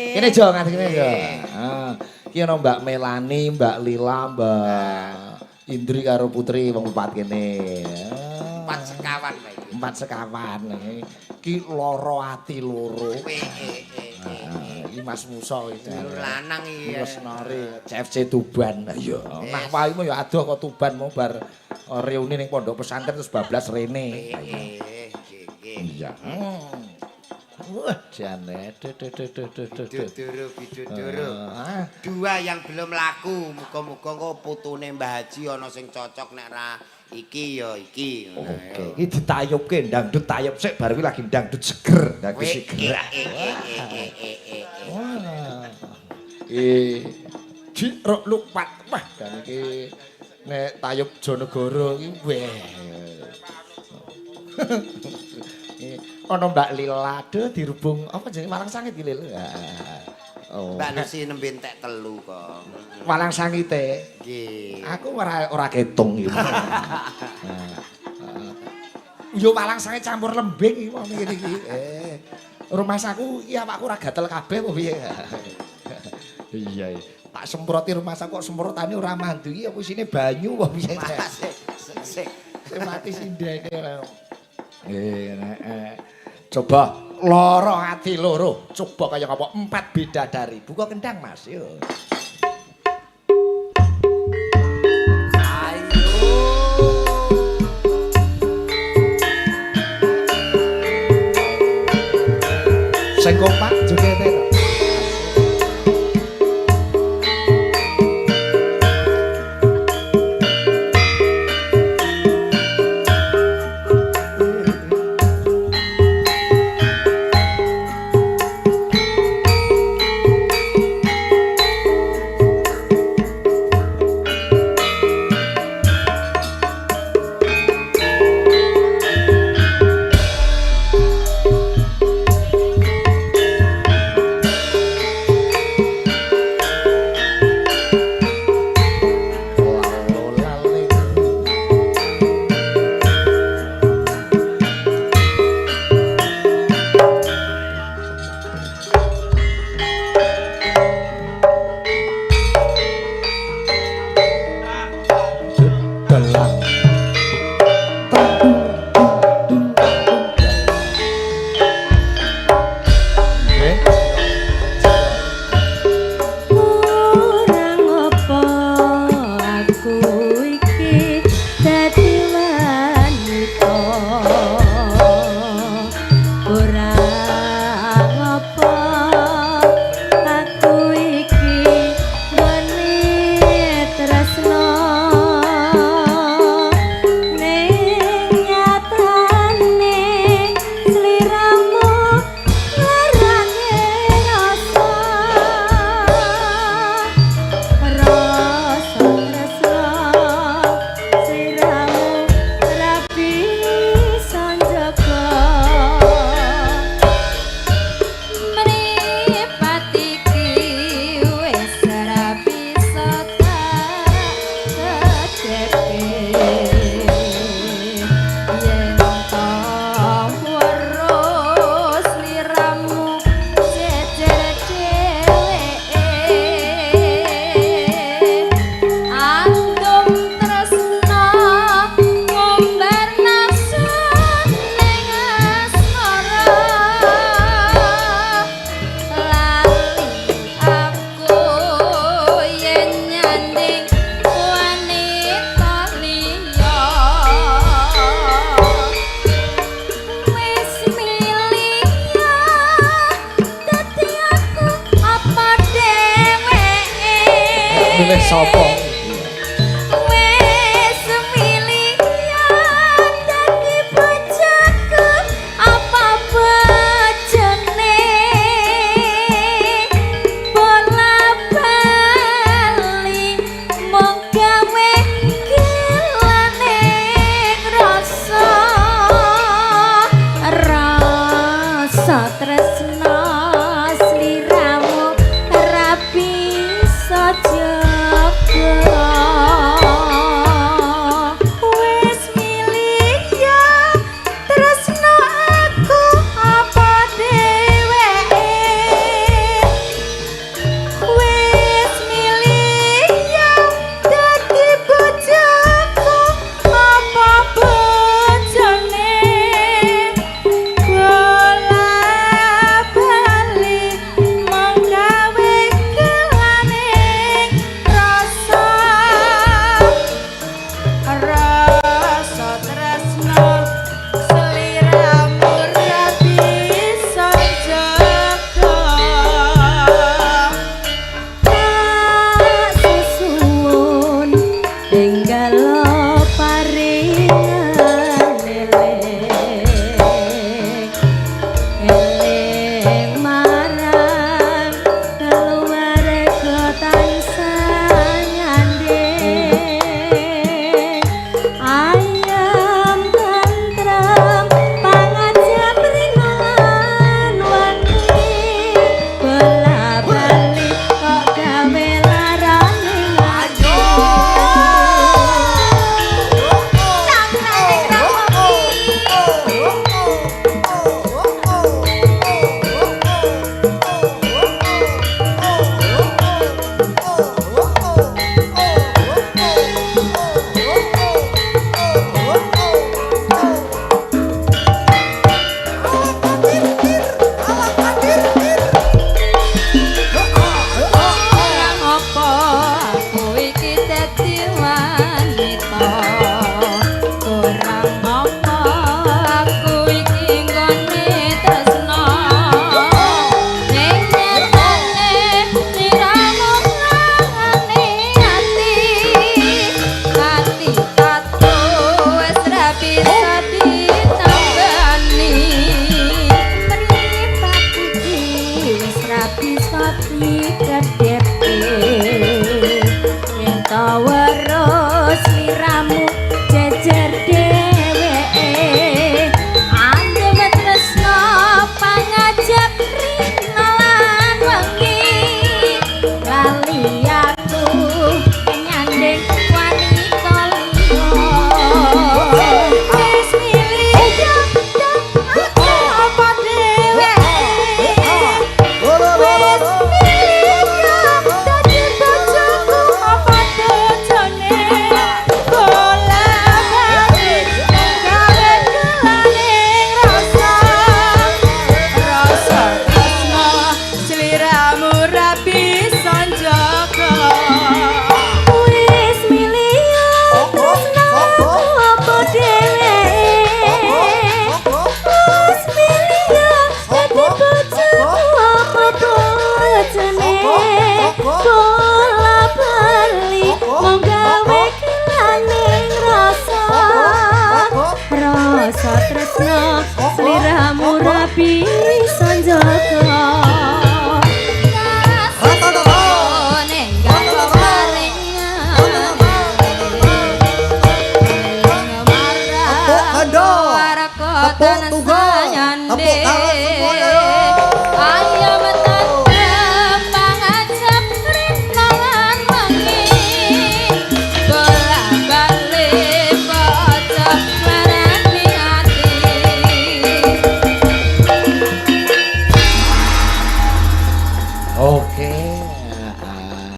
Kene Jo, ngadeg kene Jo. Ah, iki ana Mbak Melani, Mbak Lila, Mbak Indri karo Putri wong papat kene. Ah. Empat sekawan Pak iki. Empat sekawan. Iki loro ati loro. E e e. Ah, iki Mas Musa iki. Dulur lanang iki. Lesnare CFC Tuban. Iya. Nah, wae ya adoh kok Tuban mau bar reuni ning pondok pesantren terus bablas rene. E e nggih. Iya. Wah, jane. Biduduro biduduro. Ah, Dua yang belum laku, muga-muga engko putune Mbah Haji ana sing cocok nek ra iki ya iki. Oke, iki ditayubke dangdut tayub sik bar kuwi lagi dangdut seger, dangdut seger. E e e e e. Wah. Eh, Jik rok lupat. Wah, dan iki nek tayub Jonegoro iki weh. Iki ana Mbak Lila aduh dirubung apa jenenge Walang Sangit iki Lil. Oh. Mbak Lucy nembe entek telu kok. Walang Sangite. Nggih. Aku ora ora ketung iki. Yo Walang Sangit campur lembing iki wong ngene iki. Eh, rumahsaku iki awakku ora gatel kabeh apa piye? Iya. Tak semproti rumahsaku kok semprotane ora mandu iki apa isine banyu apa piye? Sik sik. Sing mati sindene. Coba loro ati loro. Coba kaya apa? Empat bidadari. Buka kendang Mas, yo. Ayo. Sing kompak jogete to. Dalang. Nggih. Ora ngopo aku iki dadi wanita. Ora ngopo aku iki nggone tresno. Ning nyatane sliramu larane rasa. Rasa tresno sliramu ora bisa njaga. Mripat iki wis ora bisa tak kedhepe. Yen ta weruh sliramu jejer dheweke. Andum tresna ngumbar nafsu ning asmara. Lali aku yen nyanding wanita liya. Wis milih dadi aku apa dheweke. Milih sapa? Wis milih dadi bojoku apa bojone. Bola bali mung gawe gilane rasa. Rasa tresno sliramu ora bisa jaga. Dikedhepe yen to weruh sliramu jejer dheweke, andem tresno pangajap rina lan wengi, lali aku nyanding wanita liya. Wis milih apa dheweke, wis milih dadi bojoku apa bojone, bola bali gawe gelaning rasa, rasa tresno sliramu ra bisa njaga. Wis milih tresno apa dheweke, wis milih dadi bojoku apa bojone, bola bali mung gawe gelaning rasa, rasa tresno sliramu ra bisa njaga. Tepuk ganda. Tepuk tunggal. Tepuk tangan semuanya.